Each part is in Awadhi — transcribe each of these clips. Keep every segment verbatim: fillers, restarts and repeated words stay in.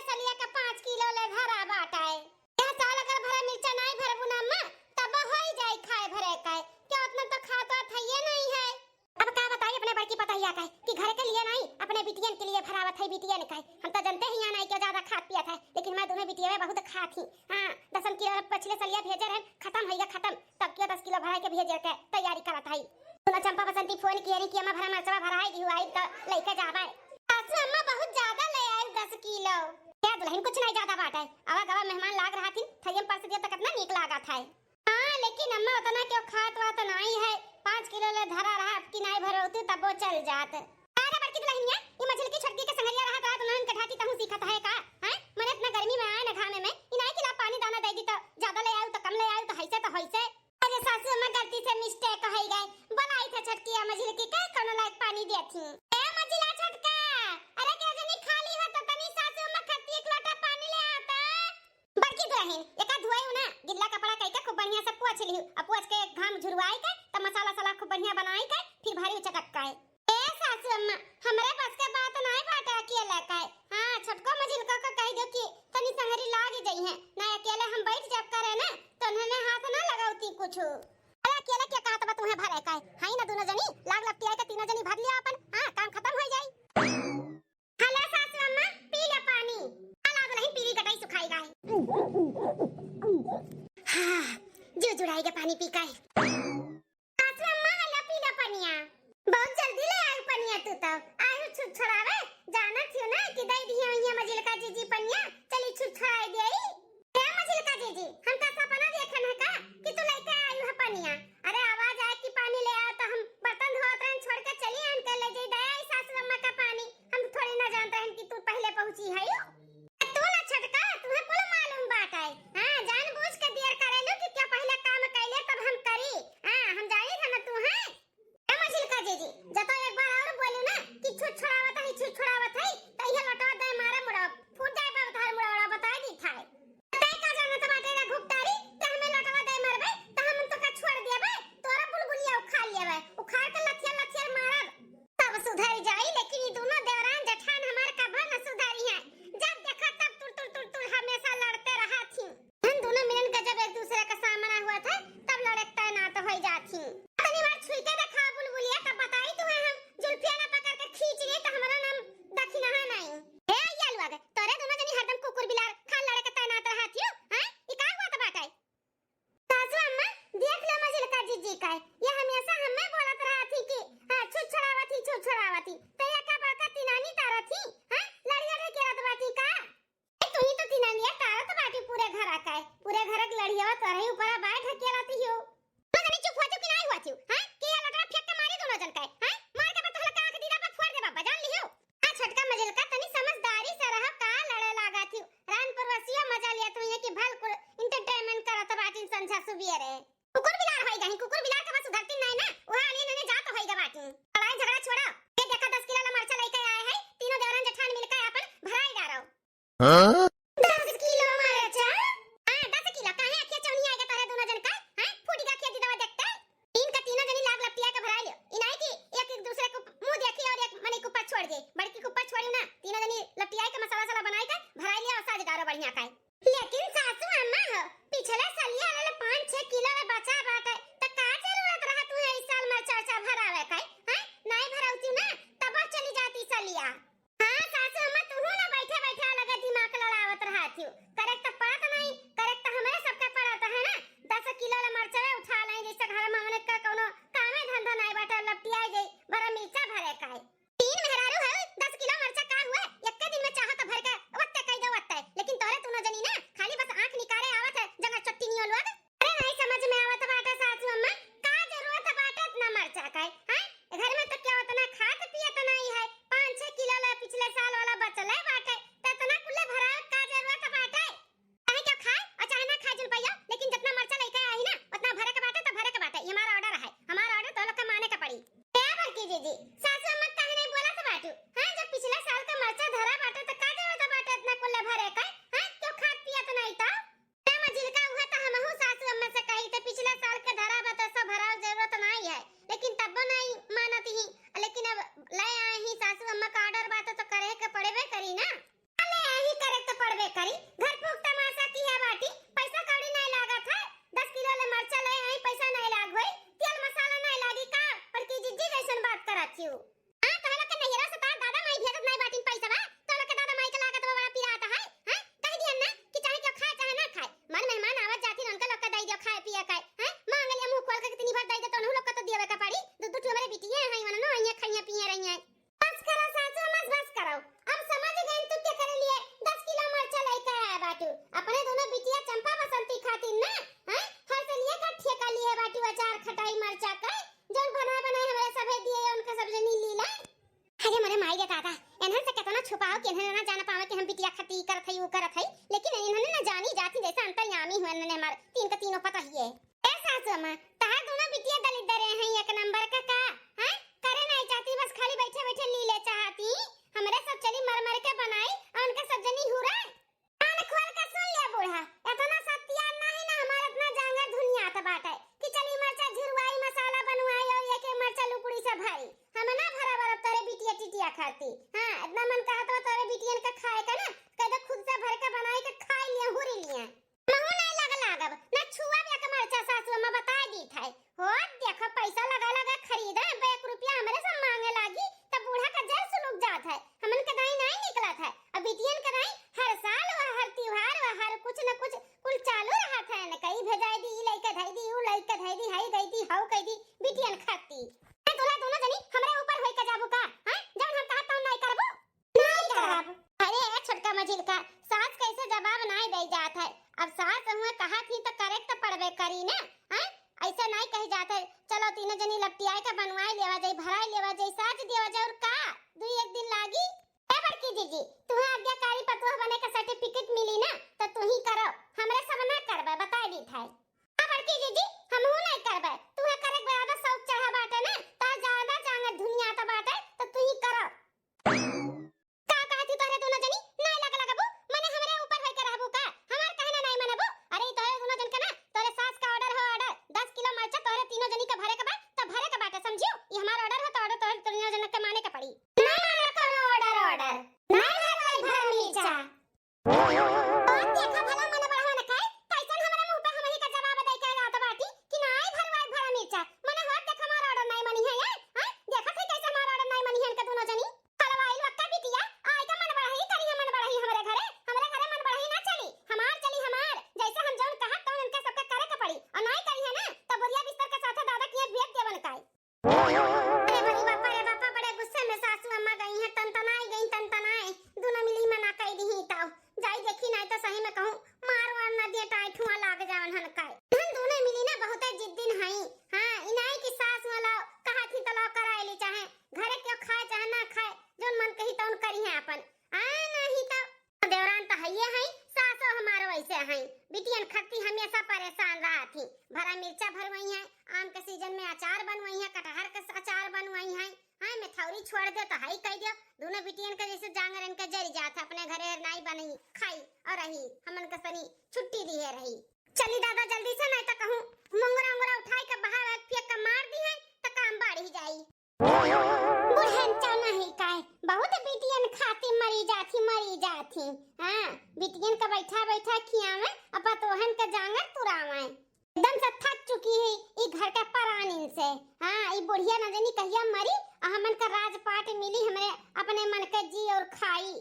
सलिया के पाँच किलो ले भरा बाटे। यह साल अगर भरा मिर्चा नाई भरबू ना अम्मा, तब होई जाई खाए भरे का। क्या उतना तो खात वात हइये नहीं है। अब का बताई अपने बड़की पतोहिया का कि घर के लिए नाई, अपने बिटियन के लिए भरावत है बिटियन का। हम तो जनते ही यहाँ नाई के ज्यादा खात पियत है, लेकिन मैं दोनों बिटिया में बहुत खात ही। हाँ, दसम किलो पिछले सलिया भेजे रहन, खत्म होइगा खत्म, तब के दस किलो भराई के भेजे के तैयारी करत है। सुना चंपा बसंती फोन किए रही कि अम्मा भरा मरचवा भराई दिहु, आई तो लेके जाबे। सासू अम्मा बहुत ज्यादा ले आयल दस किलो। क्या दुल्हन कुछ नहीं ज्यादा बाटे, आवा गवा मेहमान लाग रहा थी, थैयम परस दिया तो कितना नीक लागत है। हाँ, लेकिन अम्मा उतना क्यों खात वात नाई है, पाँच किलो ले धरा रहा, अब की नाई भरौती तब वो चल जात। अरे बड़की दुल्हनिया, ई मझिलकी छोटकी के संगरिया रहत रहत उन्हन के ढाटी तहूँ सीखत है का? हैं? मने इतना गर्मी में आए न घामे में, ई नाई किला पानी दाना दे दी तो ज्यादा ले आयु तो कम ले आयु तो हैसे तो हैसे। अरे सासू अम्मा गलती से mistake हो गए, बोलाई था छोटकी आ मझिलकी का कोनो लायक पानी दिया थी। ए मझिला छोटका, अरे के जनी खाली हो तो तनी सासू अम्मा खाती एक लोटा पानी ले आता। बड़की दुल्हन, एका धुआई ना, गिल्ला कपड़ा कई के खूब बढ़िया से पोछ लिहु, आ पोछ के घाम झुरवाई के, तब मसाला सला खूब बढ़िया बनाई के, फिर भरी चटक के। ए सासू अम्मा, हमरे बस के बात नाई बाटे अकेले के। हाँ, छोटको मझिलको को कह दो कि तनी संगरी लाग जइहे, ना अकेले हम बैठ जब करे ना, तो उन्होंने हाथ ना लगावती कुछ। अरे अकेले क्या कहत बा तुम्हें भरे के? हाई ना दोनों जनी, लाग लपटिया के तीनों जनी भर लिया अपन। हाँ, काम खत्म हो जाई। हेलो सासू अम्मा, पी ले पानी। अला दुल्हन पीली गटाई सुखाई गाय। हाँ, जो जुड़ाई के पानी पी के। सासू अम्मा, हेलो पी ले पनिया। बहुत जल्दी ले आयु पनिया तू तो। आयु छुट छुड़ावे, जानत हियो ना कि दे दिए हुई मझिलका जीजी पनिया, चली छुट छुड़ाई दे आई। ए मझिलका जीजी, हम का सपना देखन है का कि तू लेके आयु है पनिया? अरे आवाज आए कि पानी ले आओ तो हम बर्तन धोत रहन छोड़ के चली आन के ले जाई दे आई सासू अम्मा का पानी। हम थोड़ी ना जानत रहन कि तू पहले पहुंची है। तू ना छोटका, तुम्हें कुल मालूम बाटे। हाँ, जानबूझ के देर करेलू कि क्या पहले काम कैले तब हम करी। हाँ, हम जानी था ना तू है। ए मझिलका जीजी, जब तो एक बार और बोलू ना कि छुट छुड़ावत है, छुट छुड़ावत है, तो यह लटवा दे मारे मुड़ा, फूट जाए बाबा थारे मुड़ा बता दी था। तै का जानत बाटे रे घुपटारी, ते हमें लटवा दे मारबे, तो हम तो का छोड़ देबे, तोरा बुलबुलिया उखाड़ लेबे, उखाड़ के लथिया लथिया मारब। सब सुधर जाई, लेकिन ई दोनों देवरान जेठान हमार कबो न सुधरी हैं। जब देखा तब तुर तुर तुर तुर हमेशा लड़ते रहा थी। हम दोनों मिलन का जब एक दूसरे का सामना हुआ था, तब लड़े तैनात हो जात ही। तनी बार छुई के देखा बुलबुलिया, तब बताई तुम्हें हम जुल्फिया ना पकड़ के खींच लिए तो हमारा नाम दखिनहा नहीं। हे अय्या लोग, तोरे दोनों जनी हरदम कुकुर बिलार खान लड़े के तैनात रहा थी, हैं? ई का हुआ त बाटे? सासू अम्मा, देख लो मझिलका जीजी का, ये हमेशा हमें बोलत रहत ही कि हाँ, छुट छुड़ावत ही, छुट छुड़ावत ही। तो ये का बड़का तिनानी तारत ही, हाँ? लड़िया ढकेलत बाटी का? ए, तू ही तो तिनानिया तारत बाटी पूरे घर का, पूरे घर के लड़िया तोरे ही ऊपर बाय ढकेलत ही हो। दोनों जनी चुप हुआ थी कि नहीं हुआ थी, हाँ? कि ये लटवा फेंक के मारी दोनों जन का, हाँ? मार के बतहल का आँख दीदा पर फोड़ दे बाबा, जान लियो। आ छोटका मझिलका तनी समझदारी से रहो, का लड़े लागा थी? रानपुर वसिया मजा लिया तू ये कि भल कुल entertainment करत बाटिन संझा सुबियरे। कुकुर बिलार होई गई, कुकुर बिलार के बस सुधरती नहीं ना, वह आने नने जात होई गा बाटिन। लड़ाई झगड़ा छोड़ा, ये देखा दस किलो ला मरचा लेके आए हैं, तीनों देवरन जेठान मिलकर अपन भराई डारो। हाँ? दस किलो मरचा? हाँ, दस किलो, काहे अखिया चौनी आएगा तोरे दोनों जन का? हाँ, फूट गया अखिया दीदा देखते। तीन का तीनों जनी लाग लपटिया के भराई लियो। ई नाई कि एक, एक दूसरे को मुंह देखी और एक मनी के ऊपर छोड़ दे। बड़की के ऊपर छोड़ी ना। तीनों जनी लपटिया के मसाला वसाला बनाई के भराई लिया और साज डारो बढ़िया खाए। लेकिन सासू अम्मा हो, पिछले सलिया वाले पाँच छह किलो में बचा बाटे, त का जरूरत रहा तुम्हें इस साल मरचा उरचा भरावे का? हैं? नाई भरौती ना, तब चली जाती सलिया। हाँ सासू अम्मा, तुहू ना बैठे बैठे अलगे दिमाग लड़ावत रहत हियो। करे त पड़त नहीं, करे त हमरे सबके पड़त है ना। दस किलो ले मरचवे उठा लाई, जैसे घर में हमने का कोनो कामे धंधा नहीं बाटे, लपटिया जाई, भरा मिर्चा भरे का है। तीन मेहरारू है, दस किलो मरचा का हुए, एक्के दिन में चाहो तो भर के वत्ते कई दो वत्ते। लेकिन तोरे तूनो जनी ना, खाली बस आँख निकारे आवत है, जंगल चट्टी नियो लोग। अरे नहीं समझ में आवत बाटे सासू अम्मा, का जरूरत बाटे इतना मरचा का, हैं? घर में तो क्या उतना खात पियत नहीं है, पाँच छह किलो ले पिछले साल वाला बचले बाटे, तो इतना कुल्ले भरावे का जरूरत बाटे? अपने दोनों बिटिया चंपा बसंती खातिर ना, हैं? हर से लिए का ठेका लिए बाटी अचार खटाई मरचा का, जौन बनाए बनाए हमरे सभे दिए, उनका सब जनी लीला। अरे मोरे माई रे दादा, इन्हन से केतना छुपाओ कि इन्हन ना जान पावे कि हम बिटिया खती करत हई, ऊ करत हई, लेकिन इन्हन ना जानी जाती जैसे अंतर्यामी हुए इन्हन हमार तीन का तीनों पता ही है। ए सासु अम्मा, तहार दोनों बिटिया दलिद्दर हैं एक नंबर का का? हैं? करे नहीं चाहती, बस खाली बैठे बैठे लीले चाहती। हमरे सब चली मर मर के बनाई और उनका सब जनी हुरा। कान खोल के सुन ले बूढ़ा, इतना सत्यान नाही ना हमार इतना जांगर धुनियात बाटे कि चली मरचा झिरवाई, मसाला बनवाई और एक एक मरचा लुकड़ी से भरी। हम ना भरा बरब तोरे बिटिया टिटिया खाती। हाँ, इतना मन कहत बा तोरे बिटियन के खाए का ना, कह दे खुद से भर के बनाई के खाई लिया, हुरी लिया। महू नहीं लग लागब, ना छुआ बे के मरचा सासु अम्मा बताए दी था। हो, देखो, पैसा लगा लगा खरीदा, अब एक रुपया हमरे से मांगे लागी, तब बूढ़ा का जर सुलुक जात है। हमन के दाई नाई निकलत है। अब बिटियन के दाई हर साल वह, हर त्योहार वह, हर कुछ न कुछ कुल चालू रहत है। न कहीं भेजाई दी, ई लइके धई दी, ऊ लइके धई दी, हई गई दी, हऊ कई दी, बिटियन खाती। ए, तोला दोनों जनी हमरे ऊपर होई का जाबू का? हैं? जौन हम कहत तौन नाई करबू? नाई करब। अरे ए छोटका मझिलका, सास कैसे जवाब नाई दे जात है। अब सास हुए कहा थी तो करे तो पड़बे करी ना, हैं? ऐसे नाई कही जात है, चलो तीनों जनी लपटियाए का बनवाए लेवा जाई, भराए लेवा जाई, साज देवा जाई और का? दुई एक दिन लागी। ए बड़की जीजी, तुम्हें आज्ञाकारी पतोह बने का सर्टिफिकेट मिली ना, तो तू ही करो, हमरे सब ना करबे, बताए दी था। हाँ बड़की जीजी, हमहू नाई करबे, तुम्हें करे के ज्यादा शौक चढ़ा बाटे ना, तो ज्यादा जांगर धुनियात बाटे, तो तू ही करो। का कहत ही तोहरे दोनों जनी? नाई लग लगबू? मने हमरे ऊपर होई के रहबू का? हमार कहना नाई मनबू? अरे, ई तोहरे दोनों जन के ना, तोहरे सास का ऑर्डर हो ऑर्डर, दस किलो मरचा तोहरे तीनों जनी के भरे के बा, त भरे के बाटे, समझियो? ई हमार ऑर्डर हो, त ऑर्डर तोहरे तीनों जन के माने के पड़ी। ना मानब कौनो ऑर्डर ऑर्डर, नाई भरवाई भरा मिर्चा। और देखा भला मन बढ़ावन का, कैसन हमरे मुंह पे हमही का जवाब दे के जात बाटी कि नाई भरवाई भरा मिर्चा। मने होत देख हमार ऑर्डर नाई मनी है, हैं? देखत है कैसे हमार ऑर्डर नाई मनी है इनके दोनों जनी। कलवाइल वक्का बिटिया, आई का मन बढ़ाई करी है, मन बढ़ाई हमरे घरे, हमरे घरे मन बढ़ाई ना चली, हमार चली हमार, जैसे हम जौन कहब तौन इनके सबके करे के पड़ी, और नाई करी है ना, तो बोरिया बिस्तर के साथे दादा किए भेज देवन काई। अरे बड़ी बापा रे बापा, बड़े गुस्से में सासू अम्मा गई हैं, तनतनाई गई, तनतनाई, दोनों मिली मना कई दी ही ताऊ, जाई देखी नाई तो सही में कहूँ मार वार ना दिए, टाई ठुआ लाग जावन हन काई। हम दोनों मिली ना बहुते जिद्दीन हई, हाँ, इनाई की सास वाला कहा थी तलाव कराए ली चाहे घरे क्यों खाए चाहे ना खाए, जौन मन कही तौन करी है अपन। आ नहीं तो देवरान तो हइये हई, सासो हमारो ऐसे हई। बिटियन खत्ती हमेशा परेशान रहत ही। भरा मिर्चा भरवई है, आम के सीजन में अचार बनवई है, कटहर के अचार बनवई है। हाँ, मेथौरी छोड़ दे तो हई कह दियो। दोनों बिटियन के जैसे जांगरन के जरी जात है, अपने घरे नाई बनई, खाई और रही, हमन के सनी छुट्टी दिए रही। चली दादा जल्दी से, नहीं तो कहूँ मुंगरा उंगरा उठाई के बाहर फेंक के मार दी है तो काम बढ़ ही जाई। बुढ़न चाना ही काय, बहुत बिटियन खाती मरी जाथी, मरी जाथी। हाँ, बिटियन का बैठा बैठा खियावे, अब पतोहन का जांगर तुरावे। एकदम से थक चुकी है ई घर के परानिन से। हाँ, ई बुढ़िया न जानी कहिया मरी, आ हमन का राजपाट मिली, हमरे अपने मन के जी और खाई।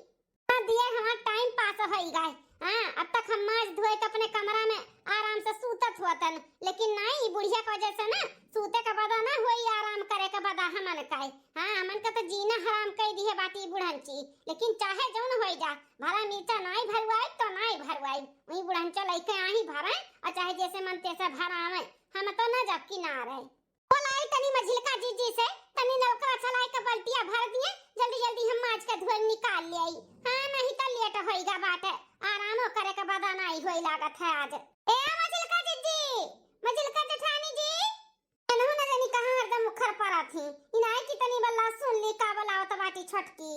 हाँ, दिए हमार टाइम पास होई गए। हाँ, अब तक हम माज धोए के अपने कमरा में आराम से सूतत होतन, लेकिन नाई, ई बुढ़िया के वजह से ना सूते के बदा ना होई, आराम करे के बदा हमन का है। हाँ, हमन का तो जीना हराम कर दिए बाटी बुढ़ंची, लेकिन चाहे जौन होई जा, भरा मिर्चा नाई भरवाई तो नाई भरवाई, वही बुढ़ंचा लइके आही भरे, और चाहे जैसे मन तैसे भरावे, हम तो ना जब किनारे। बोलाई तनी मझिलका जीजी से, तनी नलका चलाई के बल्टिया भर दिए, जल्दी जल्दी हम माज के धोए निकाल ले आई। हाँ, नहीं तो लेट होइगा बाटे, आरामो करे के बदा नाई होई लागत है आज। ए मझिलका जीजी, मझिलका जेठानी जी, एनहु न जानी कहाँ हरदम उखर पड़ा थी। इनाई की तनी बल्ला सुन ली का बलावत बाटी छोटकी।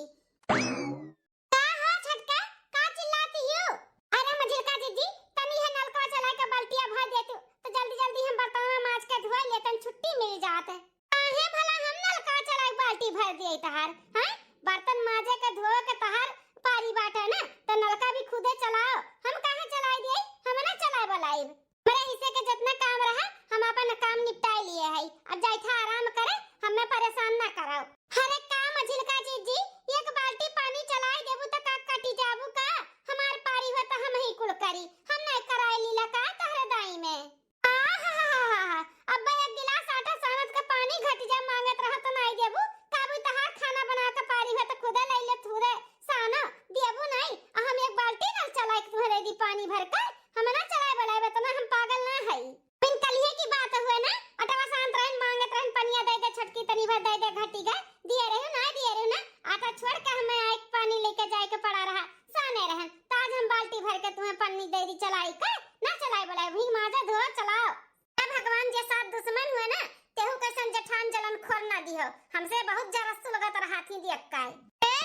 का हो छोटका, का चिल्लाती हो? अरे मझिलका जीजी, तनी है नलका चला के बाल्टिया भर दे तू, तो जल्दी जल्दी हम बर्तनवा माज के धोए लेतन, छुट्टी मिल जात। काहे भला हम नलका चला के बाल्टी भर दिए तहार, हैं? बर्तन माजे के धोए के तहार पारी बाटे ना, तो नलका भी खुदे चलाओ, हम काहे चलाई दिए? हम ना चलाए बलाइब। हमरे हिस्से के जितना काम रहा, हम अपन काम निपटाए लिए है। अब जाई था आराम करे, हमें परेशान ना कराओ। अरे का मझिलका जीजी, एक बाल्टी पानी चलाए देबू त का कटी जाबू का? हमार पारी हो त हम ही कुल करी, हम नहीं कराए लीला का तहरे दाई में। आहाहाहा, अब एक गिलास आटा सानत का पानी घटी जा मांगत रहा त नहीं देबू, काबू तहार खाना बना के पारी हो त खुदे ले ले थूरे सानो, देबू नहीं, आ हम एक बाल्टी नल चलाए के तुहरे ई पानी भर के हम ना चलाए बलाए, इतना हम पागल ना हई। बिन कलिए की बात हुए ना, अटवा सांत रहन, मांगत रहन, पनिया दे दे छोटकी, तनी भर दे दे घटी गए, दिए रहू ना, दिए रहू ना, आटा छोड़ के हमें आए पानी लेके जाए के पड़ा रहा, साने रहन, तो आज हम बाल्टी भर के तुम्हें पन्नी दे दी चलाई के, ना चलाए बलाए, वही माजा धो चलाओ। अब भगवान जे साथ दुश्मन हुए ना, तेहू कैसन जेठान जलन खोर ना दिहो, हमसे बहुत जरस सुलगत रहा थी देख के। ए,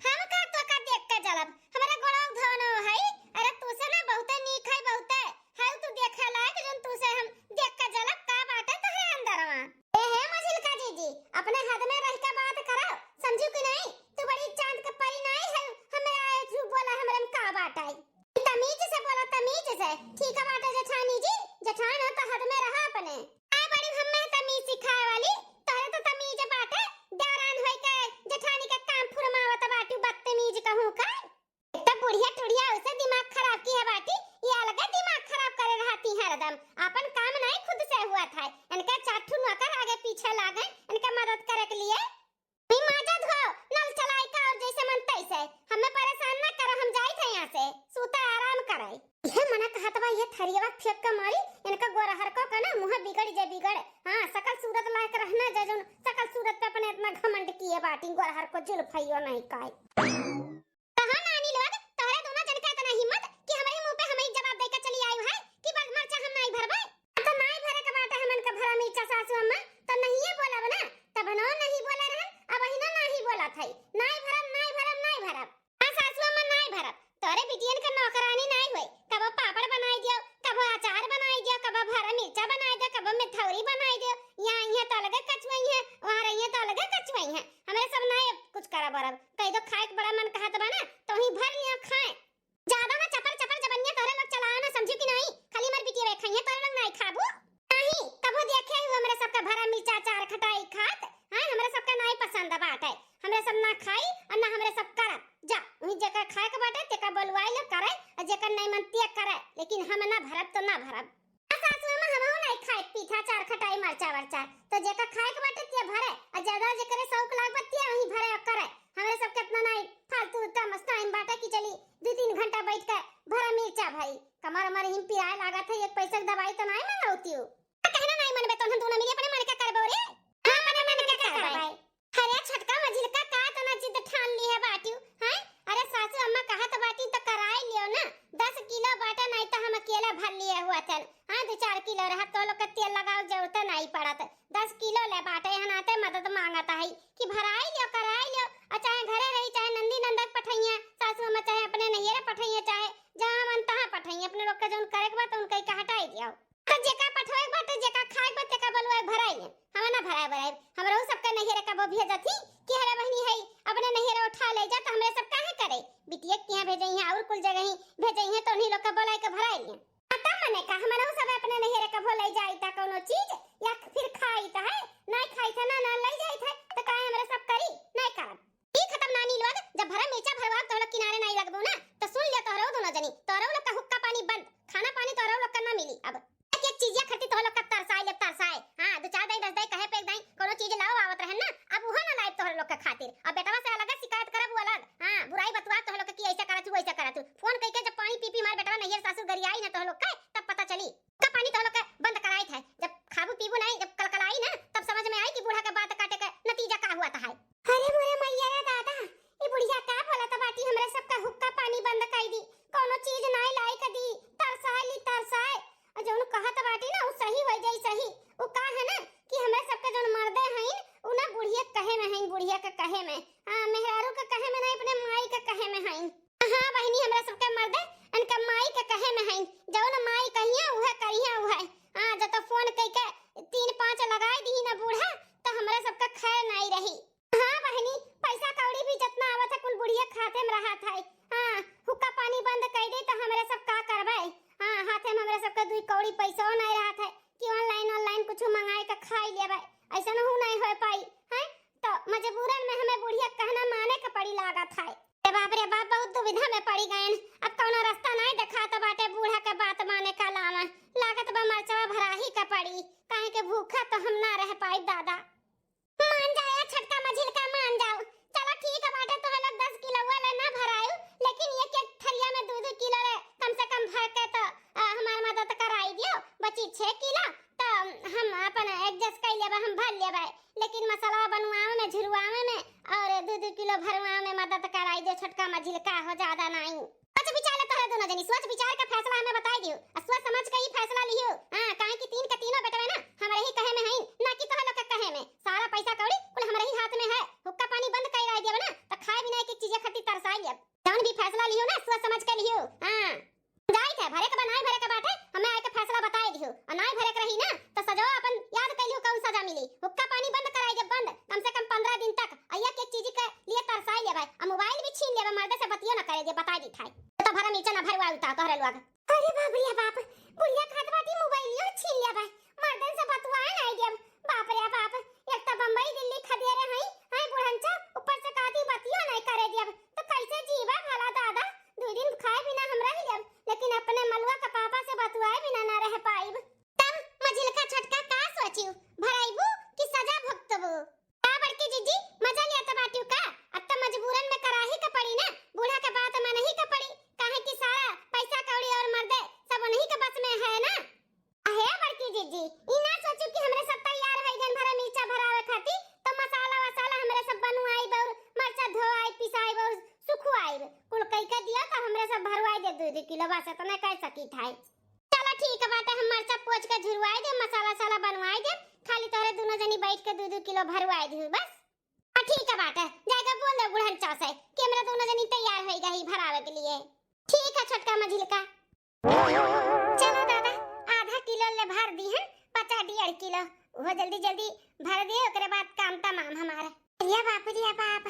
हम का तो का देख के जलब, हमारे गोड़वा धोनो है, अरे तू से ना बहुते नीक है, बहुते है तू देखे लायक, जोन तू से हम देख के जलब, का बाटे तोहरे अंदरवा। ए हे मझिलका जीजी, अपने हद में रह के बात करो, समझू कि नहीं? तू बड़ी चांद के परी नहीं है, हमरा झूठ बोला, हमरे में का बाटे? तमीज से बोला, तमीज से। ठीक बाटे जेठानी जी, जेठान हो तो हद में रहा अपने। आए बड़ी हम्मे तमीज सिखाए वाली, तोहरे तो तमीज बाटे, देवरान होई के जेठानी के काम फुरमावत बाटू, बदतमीज कहूँ का। एक तो बुढ़िया टुढ़िया उसे दिमाग खराब की है बाटी, ये अलगे दिमाग खराब करे रहती है हरदम। अपन काम नहीं खुद से हुआ था, इनके चार ठू नौकर आगे पीछे लागे, इनके मदद करे के लिए। ई माजा धो, नल चलाई का और जैसे मन तैसे। हमें परेशान ना करो, हम जाई थे यहाँ से। सूते आराम करे। ये मना कहत बा, ये थरियवा फेंक के मारी, इनका गोरहर को का ना मुँह बिगड़ जे बिगड़। हाँ, सकल सूरत लायक रहना जे जोन सकल सूरत पे अपने इतना घमंड किए बाटी, गोरहर को जुल्फइयो नहीं काई। कहा नानी लोग, तोहरे दोनों जन का इतना हिम्मत कि हमारे मुंह पे हमें जवाब दे के चली आई है कि बस मरचा हम नहीं भरबे। तो नाई भरे के बाटे हमन के भरा मिर्चा सासू अम्मा, तो नहिए बोलब ना, तब न नहीं बोले रहन, अब ही ना नहीं बोलत है, नाई भरब, नाई भरब, नाई भरब। हाँ सासू अम्मा, नाई भरब, तोरे बिटियन के नौकरानी नाई होई, कबो पापड़ बनाई दियो, कबो अचार बनाई दियो, कबो भरा मिर्चा बनाई दियो, कबो मिठौरी बनाई दियो, यहाँ यहाँ तो अलगे कचुआई है, वहाँ रहिए तो अलगे कचुआई है, हमरे सब नाई कुछ करब बरब, कह दो खाए के बड़ा मन कहत बा ना, तो वहीं भर लियो खाए। ज्यादा ना चपर चपर जबनिया तोहरे लोग चलाओ ना, समझू कि नहीं? खाली हमार बिटिया खाइए, तोहरे लोग नहीं खाबू। नहीं, कबो देखे हो हमरे सबका भरा मिर्चा अचार खटाई खात? हाँ, हमरे सबका नहीं पसंद बाटे, हमरे सब ना खाई और ना हमरे सब करब। जा, वहीं जेकर खाए के बाटे तेका बोलवाई लो करे, और जेकर नहीं मन ते करे, लेकिन हम ना भरब तो ना भरब। आ सासू अम्मा, हमहू नहीं खाए पीठा अचार खटाई मरचा वरचा, तो जेकर खाए के बाटे ते भरे, और ज्यादा जेकरे शौक लाग बा ते वहीं भरे और करे। हमरे सब कितना नहीं फालतू तमस टाइम बाटे कि चली दो तीन घंटा बैठ के भरा मिर्चा भरी। कमर उमर हिम पिराए लागत है, एक पैसा के दवाई तो नहीं मंगौती हूँ। कहना नहीं मनबे तो हम दोनों मिली अपने मन के करबो रे। हाँ, अपने मन के करबे। अरे छोटका मझिलका का तना जिद ठान ली है बाटियो, हैं? अरे सासू अम्मा कहत बाटी तो कराई लियो ना, दस किलो बाटा नहीं तो हम अकेला भर लिए हुआ थे। हाँ, दो चार किलो रहा तो लोग के तेल लगाओ जरूरत नहीं पड़त। दस किलो ले बाटे, यहाँ नाते मदद मांगत है कि भराई लियो, कराई लियो, और चाहे घरे रही, चाहे नंदी नंदक पठैया, सासू अम्मा चाहे अपने नैहरे पठैया, चाहे जहाँ मन तहाँ पठैया, अपने लोग के जौन करे के बा तो उनके के हटाई दियो। तो जेका पठवे के बा, तो जेका खाए के बा, तेका बोलवाए भराई ले, हम ना भराए भराए, हमरो सबके नैहरे कबो भेजत ही कि हरे बहिनी है, अपने नैहरे उठा ले जा, तो हमरे सब काहे करे, बिटिया के यहाँ भेजे हैं और कुल जगह ही भेजे हैं, तो उन्हीं लोग के बोलाए के भराई ले। आ, तब मने का, हमरहू सब अपने नैहरे कभो लई जाई ता कौनो चीज, या फिर खाई ता है, नाई खाई ता ना, ना लई जाई ता, तो काहे हमरे सब करी? नाई करब। ई खत्म नानी लोग, जब भरा मिर्चा भरवा तोहरा किनारे नाई लगबो ना, तो सुन लियो तोहरो दोनों जनी, तोहरो लोग का हुक्का पानी बंद, खाना पानी तोहरो लोग का ना मिली अब। एक एक चीजिया खातिर तोहर लोग का तरसाए ले तरसाए। हाँ, दो चार दाई दस दाई कहे पे एक दाई कोनो चीज लाओ आवत रहन ना, अब उहो ना लाइब तोहर लोग के खातिर। अब बेटवा से अलग शिकायत करब, वो अलग। हाँ, बुराई बतुआ तोहर लोग के कि ऐसे करत हूँ, वैसे करत हूँ। फोन कइके जब पानी पी पी मार बेटवा नैहर सासुर गरियाई ना तोहर लोग के, तब पता चली। का पानी तोहर लोग के बंद कराइत है, जब खाबू पीबू नहीं, जब कलकलाई ना, तब समझ में आई कि बूढ़ा के बात काटे के नतीजा का हुआ था है। अरे मोरे मैया रे दादा, ई बुढ़िया का बोलत बाटी, हमरे सबका हुक्का पानी बंद कई दी, कौनो चीज नाई लाई के दी, तरसाए ली तरसाए। और जौन कहत बाटी ना, उ सही हो जाई सही। उ का है ना कि हमरे सबके जौन मर्दे हईन, उ ना बुढ़िया के कहे में हईन, बुढ़िया के कहे में, हाँ, मेहरारू के कहे में नहीं, अपने माई के कहे में हईन। हाँ बहिनी, हमरा सबके मर्दे इनके माई के कहे में हईन, जौन माई कहिया उहे करिया उहे। हाँ, जब तो फोन कइके तीन पाँच लगाई दी ना बूढ़ा, तो हमरा सबका खैर नाई रही। हाँ बहिनी, पैसा कौड़ी भी जितना आवत है, कुल बुढ़िया खाते में रहत है। हाँ, हुक्का पानी बंद कई दे तो हमरे सब का करबे? हाँ, हाथे में हमरे सबके दुई कौड़ी पैसो नाई रहत है कि online, online कुछ मंगाए के खाई लेबे, ऐसा नहीं होए पाई, हैं? तो मजबूरन में हमें बुढ़िया कहना माने के पड़ी लागत है। अरे बाप रे बाप, बहुत दुविधा में पड़ी गयन। अब कौनो रास्ता नाई देखात बाटे बूढ़ा के बात माने का अलावा। लागत बा मरचवा भराही के पड़ी, काहे के भूखा तो हम ना रह पाई दादा। मान जाया छोटका मझिलका, मान जाओ। चलो ठीक है बाटे, तोह लोग दस किलो वाला ना भरायु, लेकिन एक एक थरिया में दो दो किलो ले कम से लेकिन मसाला बनवावे में, झुरवावे में और दू दू किलो भरवावे में मदद कराई दियो छोटका मझिलका हो, ज्यादा नाई। सोच विचार ले तोहरे दोनों जनी, सोच विचार के फैसला हमें बताई दियो, आ सोच समझ के ही फैसला लियो। हाँ, काहे कि तीन के तीनों बेटवे ना हमरे ही कहे में हईन, ना कि तोहरे लोग के कहे में। सारा पैसा कौड़ी कुल हमरे ही हाथ में है। हुक्का पानी बंद कई रह दियो ना, तो खाए बिना एक एक चीज खातिर तरसाई अब। जौन भी फैसला लियो ना, सोच समझ के लियो। हाँ। जाइत है, भरे के बा, नाई भरे के बाटे, हमें आए के फैसला बताए दियो। और नाई भरे के रही ना, तो सजवा अपन याद कर लियो, कौन सजा मिली। हुक्का पानी बंद कराई दे, बंद, कम से कम पन्द्रह दिन तक। अइया के चीज के लिए तरसाई लेबे, और मोबाइल भी छीन लेबे, मर्दे से बतियो ना करे दे, बताए दी थाई। तो भरा मिर्चा ना भरवा उतार तोहरे लोग। अरे बाप रे बाप, बुढ़िया कहत बाटी मोबाइलियो छीन लेबे, मर्दन से बतुआए नाई देब। बाप रे बाप, एक तो बम्बई दिल्ली खदेरे हई, हई बुढ़नचा, ऊपर से कहती बतियो नाई करे देब। तो कैसे जीबा भला दादा? दू दिन खाए बिना हम रह लेब, लेकिन अपने मलुआ के पापा से बतुआए बिना ना रह पाइब। तब मझिलका छोटका का सोचियो, भराइबू कि सजा भुगतबू? का बड़की जीजी, मजा लिया त बाटियो का? अब त मजबूरन में कराही के पड़ी ना, बूढ़ा के बात मनही के पड़ी, काहे कि सारा पैसा कौड़ी और मर्दे सब उन्हीं के बस में है ना। अहे बड़की जीजी, ई ना सोचू कि हमरे सब तैयार होइ गन भरा मिर्चा भरावे खातिर, तो मसाला वसाला हमरे सब बनवाइब और मर्चा धोआइब, पिसाइब और सुखवाइब। कुल कई के दियो तो हमरे सब भरवाई दे दू दू किलो, बस इतना कह सकी था। चला ठीक बाटे, हम मर्चा पोछ के झुरवाई दे, मसाला साला बनवाई दे, खाली तोहरे दोनों जनी बैठ के दू दू किलो भरवाई दे बस। हाँ ठीक बाटे, जाएगा बोल दे बुढ़नचा से कि हमरे दोनों जनी तैयार होइ गई भरावे के लिए। ठीक है छोटका मझिलका। चलो दादा, आधा किलो ले भर दिहन, पचा डेढ़ किलो, वो जल्दी जल्दी भर दिए, ओकरे बाद काम तमाम हमारे। अरे बाप रे बाप,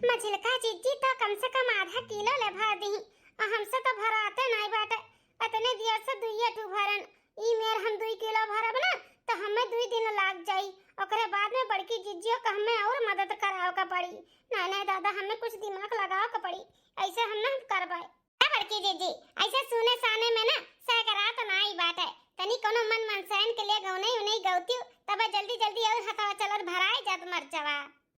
मझिलका जीजी तो कम से कम आधा किलो ले भर दिही, और हमसे तो भराते नाई बाटे, इतने दियर से दुइये ठू भरन, ई मेर हम दुई किलो भरब ना, तो हमें दुई दिन लाग जाई, ओकरे बाद में बड़की जीजियो का हमें और मदद करावे का पड़ी। नहीं नहीं दादा, हमें कुछ दिमाग लगावे का पड़ी, ऐसे हम ना करबे। ए बड़की जीजी, ऐसे सुने साने में ना सैकरात नाई बाटे। तनी कोनो मन मनसाइन के लिए गौनई उनई गौतियो, तब जल्दी जल्दी और हथवा चलत भराए जात मरचवा।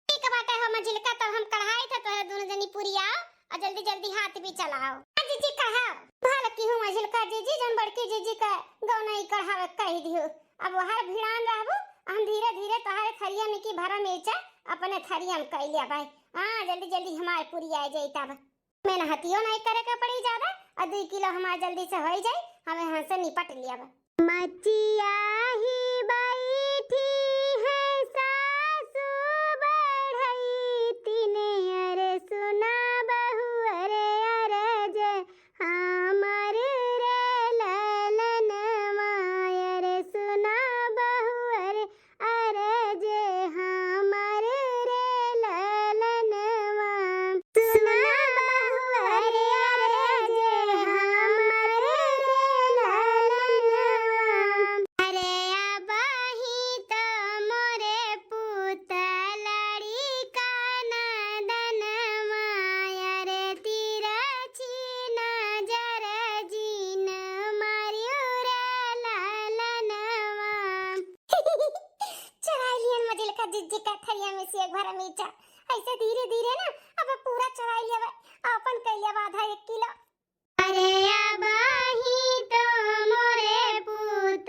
ठीक बाटे हो मझिलका, तब हम कढ़ाई था तोहरे दोनों जनी पुरियाओ और जल्दी जल्दी हाथ भी चलाओ। हाँ जीजी कढ़ाओ। भल की हूँ मझिलका जीजी, जौन बड़की जीजी का गौनई कढ़ावे कही दियो। अब हर भिड़ान रहबू, हम धीरे धीरे तोहरे थरिया में की भरा मिर्चा अपने थरिया में कई लिया भाई। हाँ जल्दी जल्दी हमारे पुरिया जाई तब। मेहनतियो नहीं करे के पड़ी ज्यादा, और दुई किलो हमार जल्दी से होई जाई, हम यहाँ से निपट लियब। मचिया ही बैठी है सासु बढ़ई तीन, अरे सुना बहू अरे अरज हमर रे ललनवा, अरे सुना बहू अरे अरज हमर रे ललनवा। सुना बहू अरे अरज हमर रे ललनवा। अरे अबही तो मोरे पूत लड़िका नदनवा, अरे तिरछी नजर जिन मारियो रे ललनवा। चुराई लिहन मझिलका जिज्जी का थरिया में से एक भरा मिर्चा। ऐसे धीरे धीरे ना अब पूरा चुराई लिया, अपन कई लिया आधा एक किलो। अरे अबही तो मोरे पूत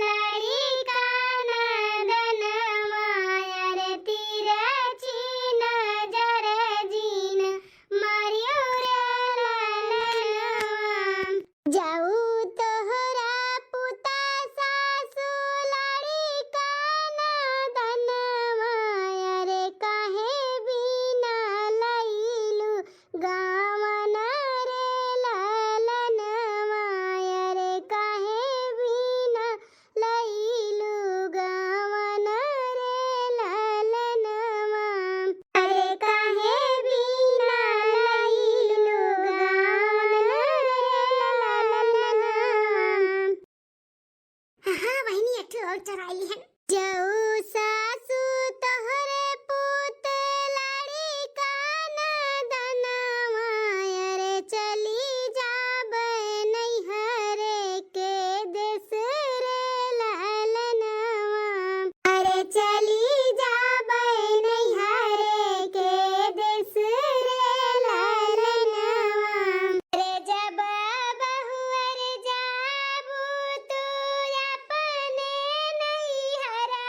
लड़िका नदनवा, अरे तिरछी नजर जिन मारियो रे ललनवा। जाऊ तोहरा पुता सासु लड़िका नदनवा, अरे काहे बिना लइलू गावन रे ललनवा, अरे काहे बिना लइलू गावन रे ललनवा। अरे काहे बिना लइलू गावन रे ललनवा। हाँ, हाँ, बहिनी, एक ठो और चुराई लिहन। जाऊ सासु तोहरे पूत लड़िका नदनवा, अरे चली जाबे नैहरे के देस रे ललनवा। अरे चली जाबे नैहरे के देस रे ललनवा। अरे जब बहुअर जाबू तू अपने नैहरा,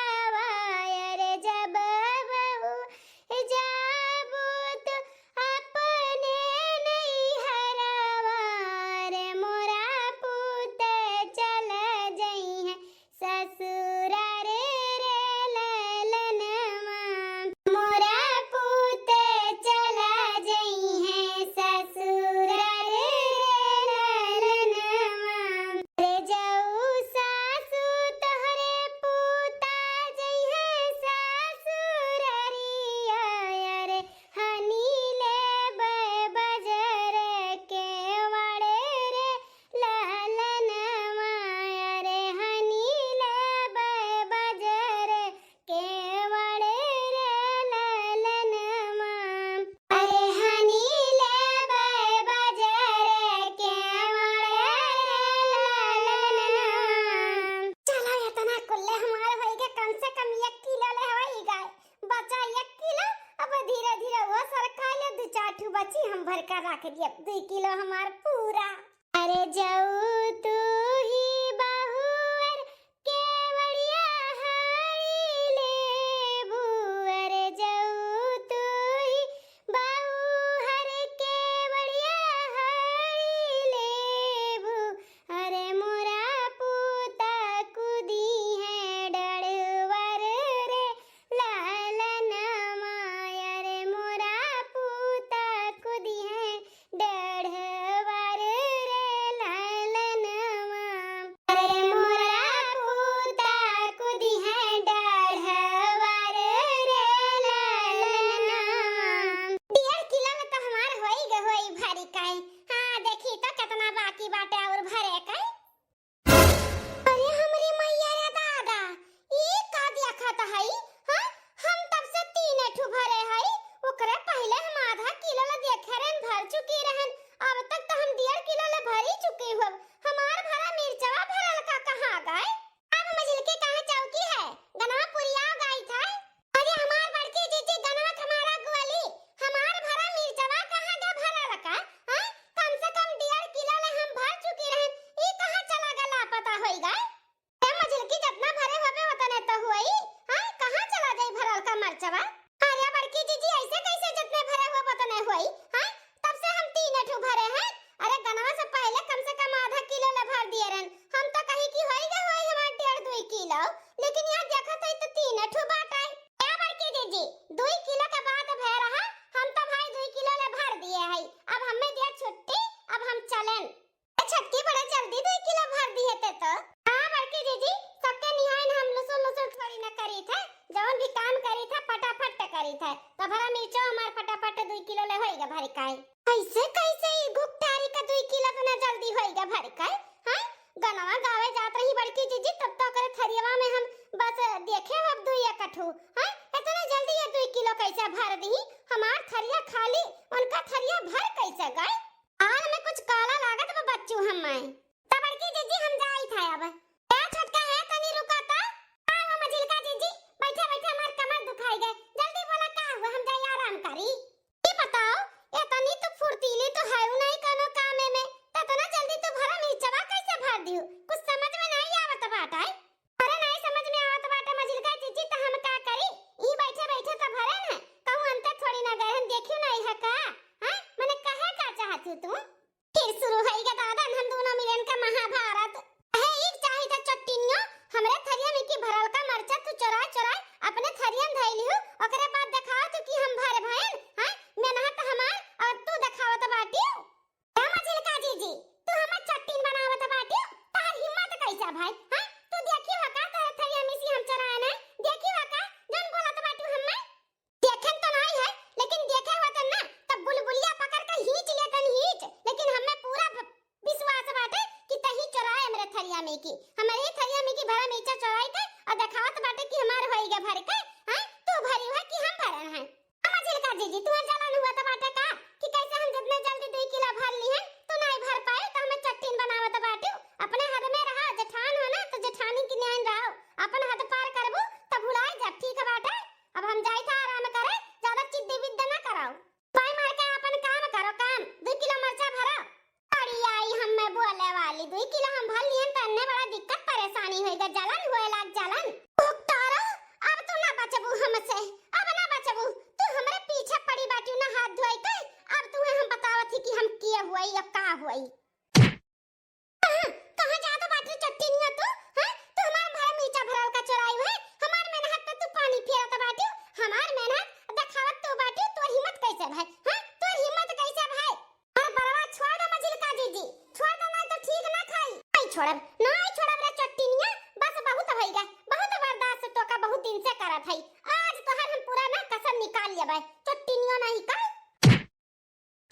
रख दिया दुई किलो हमार पूरा। अरे जाऊ तू ही बहुअर केवड़िया हारी लेबू, अरे जाऊ तू ही बहुअर केवड़िया हारी लेबू, अरे मोरा पूता कुदी है डढ़वर रे लालनमा, अरे मोरा पूता कुदी है डढ़वर रे लालनमा। अरे मोरा पूता कुदी है डढ़वर रे लालनमा। डेढ़ किलो में तो हमार होई ग होई भरी काई। हाँ, देखी तो कितना बाकी बाटे और भरे काई। अरे हमरी मैया रे दादा, ई का देखत हई? हाँ, हम तब से तीने ठू भरे हई, ओकरे पहिले हम आधा किलो ला देखे रहन, भर चुकी रहन। अब तक तो हम डेढ़ किलो ले भरी चुकी हब। हमार भरा मिर्चवा भरल का कहाँ गए? अब मझिलकी कहाँ चौकी है? गनवा पुरिया गाई था। अरे हमार बड़की जीजी गनवा थमारा गुआली, हमार भरा मिर्चवा कहाँ गए भरल का? हाँ? कम से कम डेढ़ किलो ले हम भर चुकी रहन, ई कहाँ चला गए लापता होई गए? ए मझिलकी जितना भरे होबे उतने तो होई, हाँ? कहाँ चला जाई भरल का मरचवा? अरे बड़की जीजी ऐसे कैसे जितने भरे हो उतने होई, हाँ? तब से हम तीन ठू भरे हैं। अरे गनवा से पहले कम से कम आधा किलो ले भर दिए रहन। हम तो कही कि होई गए होई हमार डेढ़ दुई किलो, लेकिन यहाँ देखत हई तो तीन ठू बाटे। ए बड़की जीजी, दुई किलो के बात भय रहा, हम तो भाई दुई किलो ले भर दिए हई। अब हमें दिया छुट्टी, अब हम चलेन। ए छोटकी, बड़ा जल्दी दुई किलो भर दिए ते तो। हाँ बड़की जीजी, सबके निहान हम लुसुर लुसुर थोड़ी ना करी थे, जौन भी काम करी थे फटाफट करी थे। तो भरा मिर्चो हमार फटाफट दुई किलो ले होई गा भरी काई। कैसे कैसे ई गुप्तारी का दुई किलो इतना जल्दी होई गा भरी काई? हाँ? गनवा गावे जात रही बड़की जीजी, तब तो ओकरे थरियवा में हम बस देखे हब दुई एक ठू। हाँ? इतना जल्दी ये दुई किलो कैसे भर दी? हमार थरिया खाली, उनका थरिया भर कैसे गए? आन में कुछ काला लागत बा बच्चू हम्मे। त बड़की जीजी हम जाई था अब। ए छोटका है तनी रुका त। का हुआ मझिलका जीजी? बैठे बैठे हमार कमर दुखाई गए। जल्दी बोला का हुआ हम जाई आराम करी। ई बताओ, ए तनी तू फुर्तीली तो है नहीं कोनो कामे में। त इतना जल्दी तू भरा मिर्चवा कैसे भर दियो? कुछ समझ में नहीं आवत बाटे। अरे नाई समझ में आवत बाटे मझिलका जीजी, त हम का करी? ई बैठे बैठे त भरे न, कहूँ अंतर थोड़ी ना गए, हम देखियो नाई है का? हैं? मने कहे का चाहत हो तू? फिर शुरू होई गा दादा, हम दोनों मिलन का महाभारत। है ई चाही त चट्टिनियो, हमरे थरिया में की भरल का मरचा तू चोराए चोराए अपने थरिया में धइली हो, ओकरे बाद देखाओ तू कि हम भर भयन, हैं? मेहनत हमार और तू देखावत बाटियो। ए मझिलका जीजी, तू हमर चट्टिन बनावत बाटियो, तहर हिम्मत कैसा भाई, हैं? तू देखी हो का तहर थरिया में से हम चोराए ना? देखी हो का? जौन बोलत बाटियो हम्मे? देखेन तो नहीं है, लेकिन देखे होतन ना, तब बुलबुलिया पकड़ के हींच लेतन हींच, लेकिन हम्मे पूरा ब-, विश्वास बाटे कि तही चोराए हमरे थरिया में की, हमरे ही थरिया में की भरा मिर्चा चोराई के और देखावत बाटे कि हमार होई गा भर के, हैं? तू भरी है कि हम भरन हैं? अम्मा झिलका जीजी, तुम्हार जलन हुआ त बाटे का कि कैसे हम जितने जल्दी दुई किलो भर ली हैं, तू नहीं भर पाए त हमें चट्टिन बनावत बाटू। अपने हद में रहा, जेठान हो ना त जेठानी की न्याय रहो, अपन हद पार करबू त भुलाए जा, ठीक बाटे। अब हम जाई था आराम करे, ज्यादा चिद्दी बिद्दा ना कराओ। बाई मार के अपन काम करो काम, दुई किलो मरचा भरो। अरे आई हम्मे बोले वाली, दुई किलो हम भर लिहन त एन्ने बड़ा दिक्कत परेशानी होई गा, जलन होए लाग जलन। भुगतारो, अब तू ना बचबू हमसे, अब ना बचबू। तू हमरे पीछे पड़ी बाटियो ना हाथ धोए के, अब तुहे हम बतावत ही कि हम के हुई या का हुई। कहाँ, कहाँ जात बाटी चट्टिनिया तू, हैं? तू हमार भरा मिर्चा भरल का चोराई है, हमार मेहनत पे तू पानी फेरत बाटियो, हमार मेहनत देखावत तू बाटियो, तोर हिम्मत कैसे भाई, हैं? तोर हिम्मत कैसे भाई? अरे बड़वा, छोड़ दे मझिलका जीजी, छोड़ दे, नहीं तो ठीक ना खाई। नहीं छोड़ब, नहीं छोड़ब रे चट्टिनिया, बस बहुत भइगा, बहुत बर्दाश्त तो का बहुत दिन से करत हई। आज तोहर हम पूरा ना कसम निकाल लेबै, चट्टिनिया नहीं का।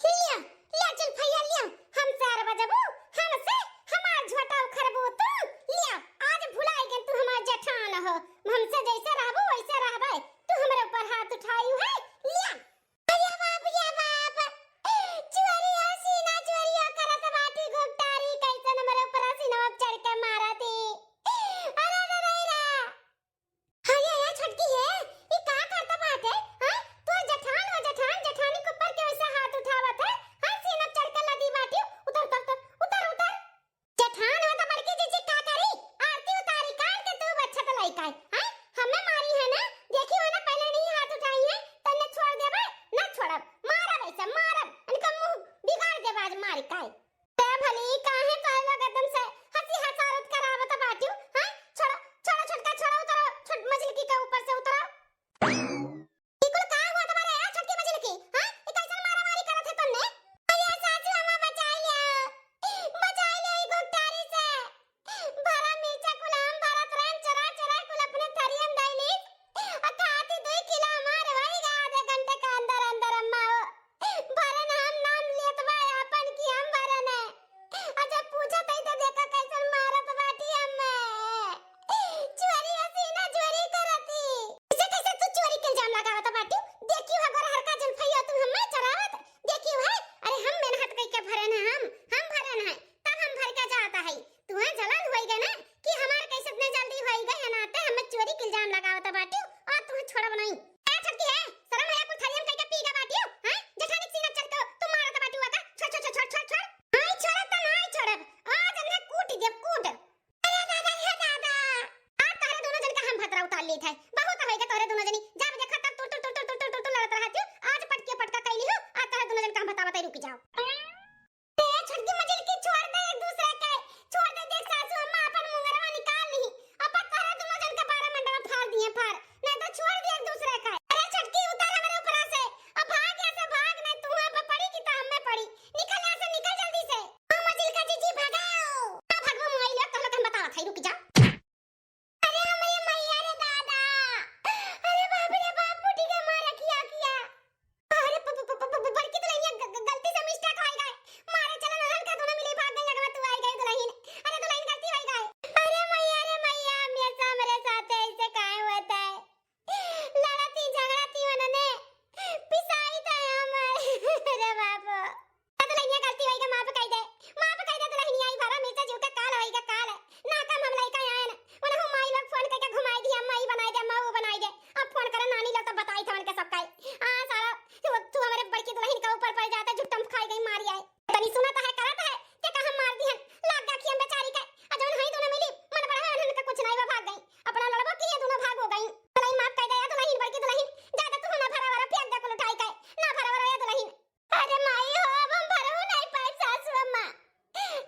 लिया, लिया चल भैया लिया, हमसे अरबजबू, हमसे, हमार झोटा उखरबू तू, लिया, आज भुलाए गए तू हमार जेठान हो, हमसे जैसे रहबू वैसे रहबै, तू हमरे ऊपर हाथ उठाई है, लिया। अरे बाप रे बाप, चोरिया सीना चोरिया करत बाटी गुप्तारी, कैसन हमरे ऊपर सीना चढ़ के मारा। तुहे जलन होई गए ना कि हमार कैसे इतने जल्दी होई गए, अनाते हमें चोरी के इल्जाम लगावत बाटियो और तुहे छोड़ब नहीं। ए छोटकी है, शर्म है, कुल थरियम कह के पी गए बाटियो, हैं? जेठानी के सीना चढ़ के तू मारत बाटियो का? छोड़, छोड़, छोड़, छोड़, छोड़, छोड़। नहीं छोड़ब तो नहीं छोड़ब, आज इन्हें कूट देब, कूट। अरे दादा, हे दादा, आज तहरे दोनों जन का हम भतरा उतार लेत है। बहुत होइगा तोहरे दोनों जनी। जब देखा तब टुर टुर टुर टुर टुर टुर टुर टुर लड़त रहत हो। आज पटके पटका कैली हो, आज तहरे दोनों जन का हम भतावा तय रुक जाओ। ए छोटकी मझिलकी, छोड़ दे एक दूसरे के, छोड़ दे। देख सासू अम्मा अपन मुंगरवा निकाल ली, अपन तहरे दोनों जन का बारह मंडवा फाड़ दिए फाड़, नहीं तो छोड़ दे एक दूसरे के। अरे छोटकी उतर हमरे ऊपरा से, अब भाग यहाँ से भाग, नहीं तू हम पे पड़ी कि तो हम में पड़ी। निकल यहाँ से, निकल जल्दी से। ओ मझिलका जीजी भगाओ। ना भगवा मोबाइल है, तहले हम बतावत है, रुक जा। अरे हमरे मैया रे दादा, अरे बाप रे बाप, फूटी के मार रखिया किया। अरे प-, प-, प-, प-, प-, बड़की दुल्हनिया ग-, ग-, गलती से mistake होई गए। मारे चलन रहन का दोनों मिली भाग गई, अगवा तू आई गई दुल्हन। अरे दुल्हन गलती होई गए। अरे मैया रे मैया, हमेशा हमरे साथे ऐसे काहे होता है? लड़ती झगड़ती उन्होंने पिसाई था हमारे। अरे बाप। दुल्हनिया गलती होई के माफ कई दे, माफ कई दे दुल्हनिया, ई भरा मिर्चा जीव के काल होई के काल। ना कम हम लइका आयन, उन्हें माई लोग फोन करके घुमाई दी, अम्मा ई बनाई दे, अम्मा वो बनाई दे। अब फोन करे नानी लोग तो बताई था उनके सब काई। आ सारा तू, तू हमरे बड़की दुल्हन के ऊपर पड़ जाता, झुट्टम खाई गई मारी आए। तनी सुनत है, करत है, के का हम मार दिहन, लाग गा खियन बेचारी के। आ जवन हई दोनों मिली, मन बड़ा है, उन्हन के कुछ नहीं, वो भाग गई। अपना लड़बो की ये दोनों भाग हो गई। दुल्हन माफ कई दे, या दुल्हन, बड़की दुल्हन, ज्यादा तू ना भरा वरा फेंक दे कुल उठाई के, ना भरा वरा या दुल्हन। अरे माई हो, अब हम भरहु नहीं पाए सासू अम्मा।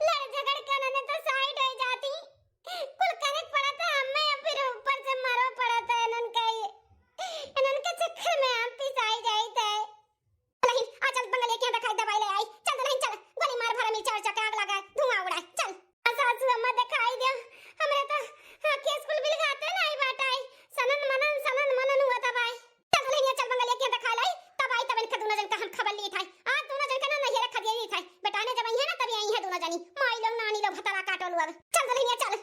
लड़ झगड़ के उन्होंने तो side हो जाती। कुल करे पड़त है हमें, फिर ऊपर से मरो पड़त है इन्हन का। ये इन्हन के चक्कर में हम पिसाई जाइत है। दुल्हन, आ चल बंगलिया के यहाँ दिखाई दवाई ले आई। चल दुल्हन चल, गोली मार भरा मिर्चा उर्चा के आग लगा, धुआं उड़ाए, चल। आ सासू अम्मा दिखाई दे, हमरे तो आँखें स्कूल बिलगाते नहीं बाटाई, सनन मनन सनन मनन हुआ दवाई। चल दुल्हनिया चल बंगलिया के यहाँ दिखा लाई, तब आई तब इनका दोनों जन का हम खबर ली था। आज दोनों जन का ना नैहरे खदेरी था। बेटा ने जब आई है ना तभी आई है दोनों जनी। माई लोग नानी लोग भतरा काटो लोग। चल दुल्हनिया चल।